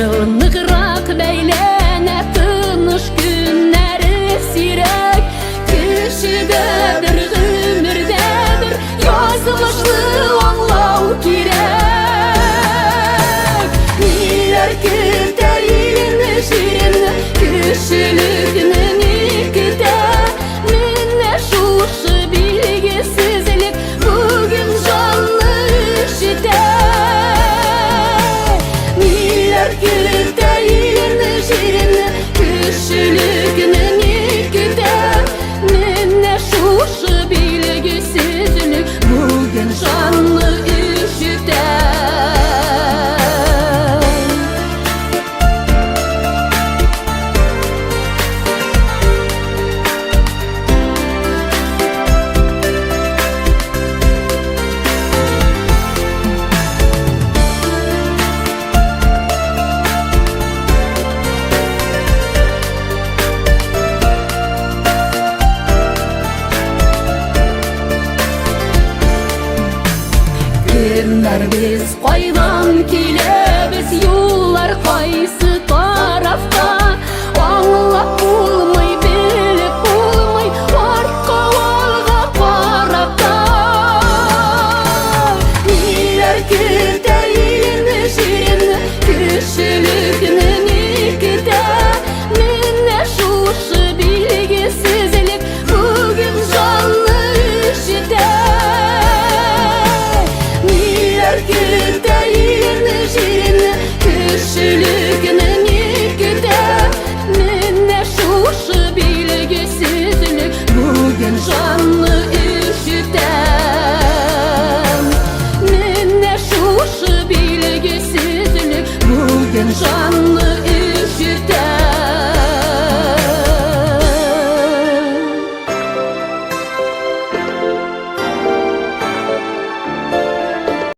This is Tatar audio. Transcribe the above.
Ел ныграк бәйләнә, тыныч көннәре сирәк. Кешедә бер, гомердә бер язмышны аңлау кирәк. Ниләр көтә илне, җирне, кешелекне ни көтә? Менә шушы билгесезлек бүген җанны өшетә. Ниләр көтә илне, җирне, кешелекне ни көтә? Менә шушы билгесезлек бүген җанны өшетә. Кемнәр без, кайдан киләбез, юллар кайсы тарафта? Аңлап булмый, белеп булмый, артка, алга карап та. Ниләр көтә?